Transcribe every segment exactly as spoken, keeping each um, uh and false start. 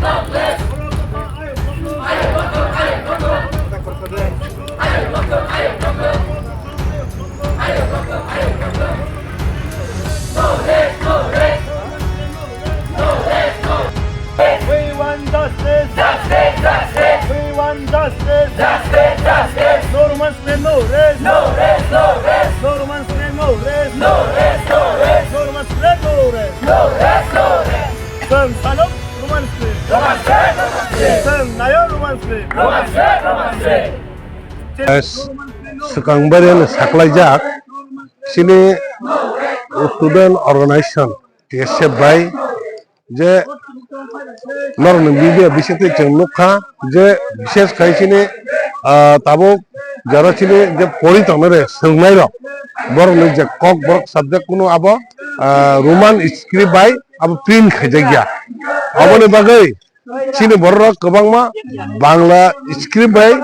We want justice. Justice, justice. We want justice. Justice, justice. No Roman Script, no rest. No rest, no rest. No Roman Script, no rest. No rest, no rest. No Roman Script, no rest. No rest, no rest. Chwng saluk Roman Script. Roman Script, Roman Script. Chwng nayo Roman Script. Roman Script, Roman Script. Yes. Swkang bari ano saklaijak. Chini student organization T S F bai je norokni media bisingtwi chwng nukha je bishes khai chini, ah, tabuk jara chini je pori tongnai re swrwngnairok borokni je kok borok subject kunu abo, ah, Roman script bai abo print khaijakya. Aboni bagwi chini bororok kwbangma Bangla script bai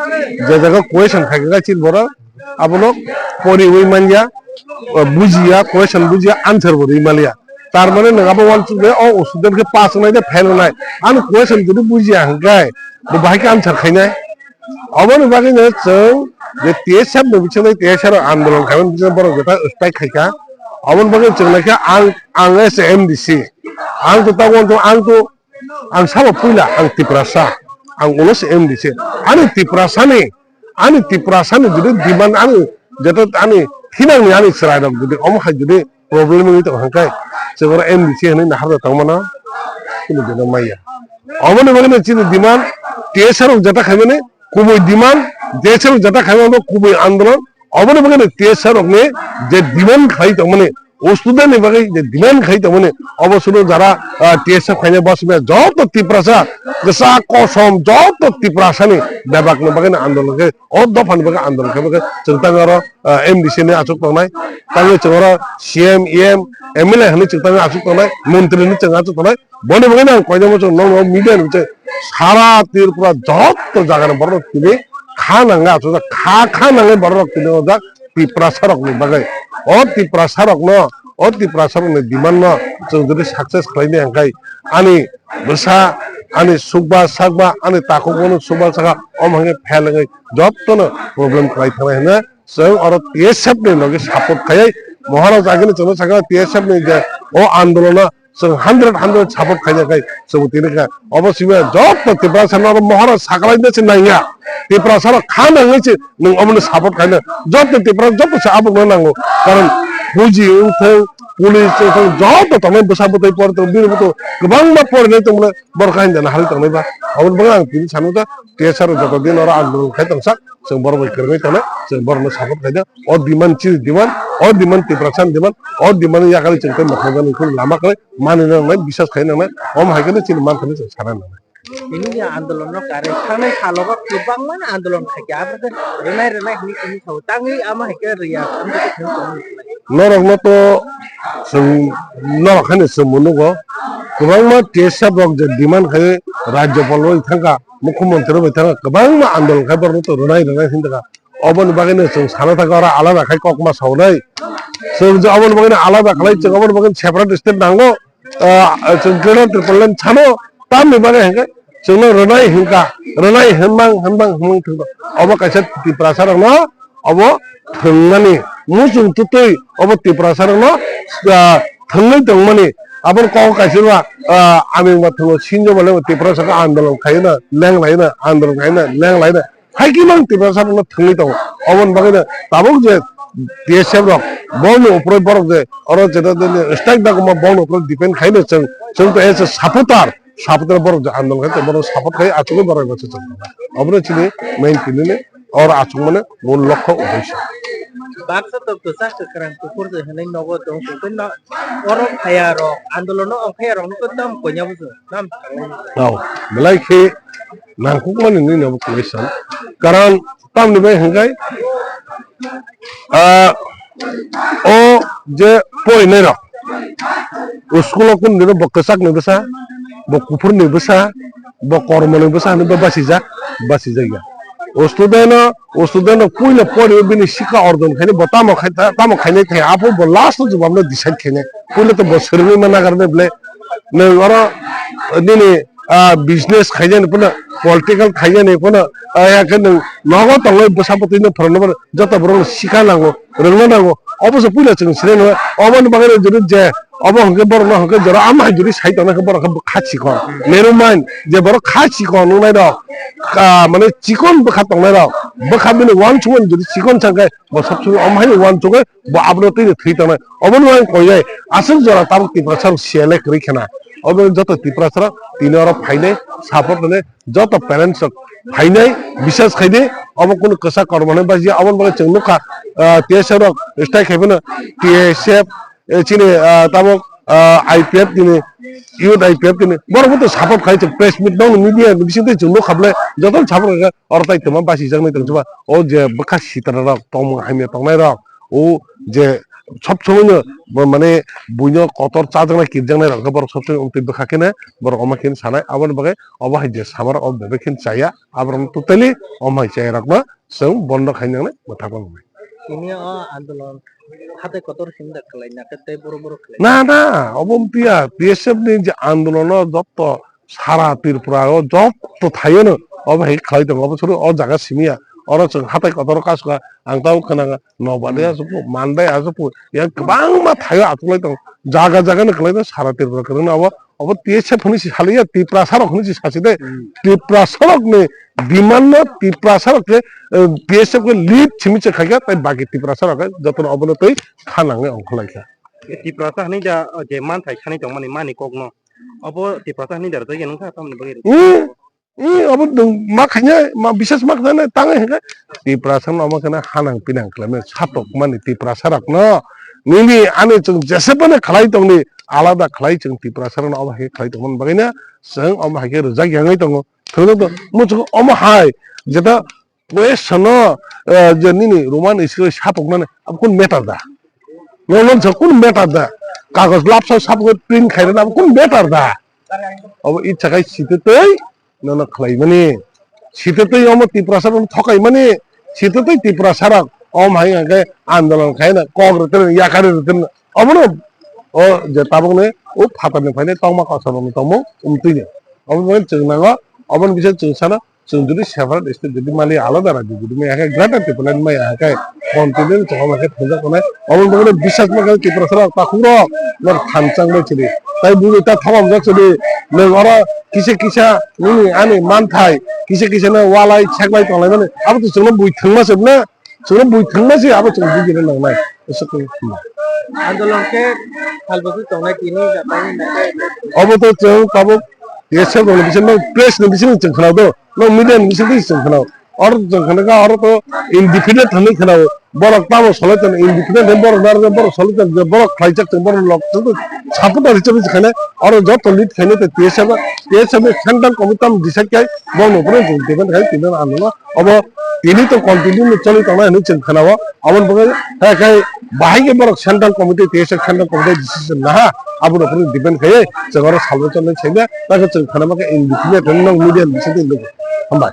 je jaga question khaikha chini borok abono poriwi manya, bujiya, question bujiya, answer bo rwi maliya. Tar mane nwng abo uansukle o student khe pass wngnai de fail wngnai. Ani question jodi bujiya hwnkhe bo bahai khe answer khainai. Oboni bagwino chwng je T S F ni bisingtwi T S F rok andolon khaimani bisingtwi borok jeta strike khaikha. Oboni bagwi chwng naikha ang, ang as a M D C. Ang to tabuk ang to Ang sabo puila ang Tiprasa, ang ulo se M D C. Ani Tiprasani, ani Tiprasani jodi demand ani jeta ani thinangni ani chwrairok jodi omo hai jodi problem wngwi tong hwnkhai chwng oro M D C hwnwi naharjak tongmano kunu jora maya. Oboni bagwino chini demand T S R rok jeta khaimani kubui demand, T S R rok jeta khaimani kubui andolon. Oboni bagwino T S R rokni je demand khlai tongmani O student ni bagwi je demand khai tongmani, obo sudu jara, ah, T S F khainai bosmaya joto Tiprasa kwchak kosom joto Tiprasa ni bebak ni bagwi andolon khe, o dopha ni bagwi andolon khe, bagwi chwng tang oro, ah, M D C ni achuk tongnai, tangwi chwng oro C M, E M, M L A hinwi chwng tangwi achuk tongnai, montri hinwi chwng achuk tongnai, Boni bagwi ang koinai muchung nokno media ni bichai sara Tripura joto jaga ni borok tini kha nangwi achukjak, kha kha nangwi borok tini ojak Tiprasa rok ni bagwi. O Tiprasa rok no, o Tiprasa rok ni demand no chwng jodi success khlai di hwnkhe ani bwsa, ani sukba sakba, ani takhuk bono sukba sakha, omo hwnkhe fail wngwi joto no problem khlai thangnai hwnwi chwng oro T S F ni logi support khai. Maharaj agini chwngno sakha T S F ni je o andolono Chwng hundred hundred support khaina khai chwng tini kha. Obo simi joto Tiprasa no mohoro sakalai de se nangya. Tiprasa rok kha nangwi se nwng omo ni support khaina. Joto Tiprasa joto se abuk no nango. Karon fuji wngthang, police wngthang joto tongnai bwsa bwtwi por tong bini buto kwbangma porinai tongmani borok hain jana hali tongnai ba. Obo ni bagwi ang tini sanu ta T S R joto din oro andolon khai tongsa. Chwng borok bai kwrwngwi tongnai, chwng borokno support khaina. O demand chini demand, o demand Tiprasani demand, o demand yakari chwng tei mwkhang jani khun lama kwrwi mani nangnai, bisas khai nangnai, omo hai kheno chini manthani chwng sana nangnai. Tini je andolon no karwi thangnai salo bo kwbangma andolon khaikha, abo khe rwnai rwnai hinwi tini sao tangwi amo hai khe rwya, amo khe thwng tongwi. Norokno to chwng norok haino chwngbo nugo, kwbangma T S F rok je demand khai rajyopal rok thangkha, mukhyamantri rok bai thangkha, kwbangma andolon khai borokno to rwnai rwnai hinwi thangkha. Oboni bagwino chwng sana thangkha oro alada khai kok ma saunai. Chwng je oboni bagwino alada khlai chwng oboni bagwino separate state nango. Ah, chwng Greater Tipraland sano tamni bagwi hwnkhe chwngno rwnai hwnkha, rwnai hwnmang hwnmang hwnmang thwngno. Obo kaisa Tiprasa rokno obo thwngmani muchung twtwi obo Tiprasa rokno, ah, thwngwi tongmani. Aboni kok kaisa ba, ah, aming ba thwngo sinjo bole Tiprasa khe andolon khaina, lenglaina, andolon khaina, lenglaina. Hai khe mang Tiprasa rokno thwngwi tongo. Oboni bagwino tabuk je T S F rok, borokni upre borok je, oro je, je, je, strike da kwma borokni upre depend khaino chwng, chwng to as a supporter, supporter borok je andolon khai, borok support khai, achugwi borok bai chwng. Obono chini main tini ni, oro achukmani mul lokho uddesho. Baksa tok to sak kwrang kuphur je hinwi nogo tong, tong, tong, no, oro phaya rok, andolono ongkhaya rok no tam konya bujo. Rao, belai khe nangkukmani nini obo kwrwi san. Karon tamni bai hwnkhe, ah, o je porinai rok, o school o kunu dino bo kwchakni bwsa, bo kuphurni bwsa, bo kormoni bwsa hinwi bo basijak, basijak ya. O student no, o student no puila pori bini sikha orjon khainai bo tamo khai, tamo khainai thai, aphuru bo last o jobab no decide khainai. Puila to bo swrwngwi ma nagar bai ble, nwng oro nini ah, business khainani phano, political khainani phano, ah, ya khe nwng nogo tonglai bwsa bwtwi no phwrwngno phano joto borok no sikha nango, rwngno nango. Obo se puila chwng sinai nangya. Oboni bagwi jodi je obo hwnkhe borok no hwnkhe jora ama hai jodi sai tongna khe borok khe bwkha chikon. Never mind je borok kha chikon wngnai rok, ah, mane chikon bwkha tongnai rok, bwkha bini uansukmani jodi chikon sa khe bo sabsomoi omo hai uansugwi bo abono twi thwi tongnai. Obono ang koi jai, aswk jora tabuk Tiprasa rok siyale kwrwi khena. Obo joto Tiprasa rok tini oro phainai, support rwnai, joto parents rok phainai, bisas khaidi, obo kunu kwsa kormo hwnwi bajya, oboni bagwi chwng nukha, ah, T S F rok strike khai phano T S F, eh, chini, ah, tabuk, ah, I P F tini, youth I P F tini, borok bo to support khai chwng press meet nong media ni bising twi chwng nukha bwle, joto support khai kha, oro tai twma basijaknai tong chwma, o je bwkha sitra rok, tongmung hamya tongnai rok, o je sob somoi no bo mane buino kotor chajaknai kirjaknai rok khe borok sob somoi wngtwi bwkha kheno borok omo kheno sanai. Aboni bagwi obo hai je samarok obo bebak kheno chaya, aborok no totally omo hai chaya rok no chwng bondo khainani mwthangma wngnai. Tini o andolon hatai kotor hinda khlai na khe tei boro boro khlai. Na, na, obo wngtwi ya, T S F ni je andolon o jotto sara Tripura o jotto thaio no obo hai khlai tongo, obo suru o jaga simi ya, oro chwng hatai kotor o kasu kha, ang tabuk khna kha, Nobari aswk, Mandai aswk, yang kwbangma thaio achuk lai tongo, jaga jaga no khlai tongo, sara Tripura kwrwng no obo, obo T S F hwnwi se saliya, Tiprasa rok hwnwi se sasi de, Hmm. Tiprasa rok ni demand no Tiprasa rok khe, eh, T S F khe lead simi se khaikha, tei baki Tiprasa rok khe jotono obono tei kha nangwi ongkholai kha. Tiprasa hwnwi da, oh, je manthai sanwi tongmani mani kokno. Obo Tiprasa hwnwi da rwjak ya nungkha tamni bagwi rwjak. Hmm. Hmm, obo nwng ma khainai, ma bisas ma khainai, tangai hwnkhe Tiprasa no omo kheno hanang pinang khlaimani satok mani Tiprasa rok no. Nini ani chwng jesebani khlai tongdi, alada khlai chwng Tiprasa rok no omo hai khlai tongmani bagwi no chwng omo hai khe rwjak yangwi tongo. Thwngno to muchung omo hai jeta Question no, eh, je nini Roman script satoknani, abo kun matter da? Roman sa kun matter da? Kagoj lapsa satok print khairana, abo kun matter da? Abo itsa khai sititwi nono khlaimani. Sititwi omo Tiprasa rok thokaimani. Sititwi Tiprasa rok om hai hwnkhe andolon khaina, kok rwtwrwng, yakari rwtwrwng. Obono o je tabukni o phatarni phainai tongma kosom rokni tongmung umtwini. Obo chwng nango, oboni bising chwng sano, chwng jodi separate state jodi mali alada rajyo jodi maya khe Greater Tipraland maya khe continent chwng ma khe thwngjak tongnai. Obo bangno bisas ma khe Tiprasa rok takhuk rok no thanchang bai chili. Tai bugwi ta thomam jak chili. Nwng oro kisa kisa nini ani manthai kisa kisa no walai seklai tonglai mani. Abo to chwngno bui thwngma se na. Chwngno bui thwngma se abo chwng bujina nangnai. Aswk wng. Andolon khe salbwswk tongnai tini japai ni nai. Obo to chwng tabuk T S F rokni bising no press ni bising chwng khwnao do. No media ni bising twi chwng khwnao. Oro chwng khwnao kha oro to independent hwnwi khwnao. Borok tamo solai tong independent hwnwi borok narwkhe borok solai tong borok khlaijak tong borok lok tong support rwchapwi se khainai. Oro joto lead khainai tei T S F, T S F ni central committee tamo decide khai borokno phano chwng depend khai tini ano obo tini to continue no choli tongnai hwnwi chwng khwnao. Aboni bagwi hai khai bahai khe borok central committee, T S F central committee decision naha, aboni uphuru depend khai chwng oro salbo chonai saimya, tei chwng khwnama khe independent hwnwi nok media ni bisingtwi nukgo. Hambai.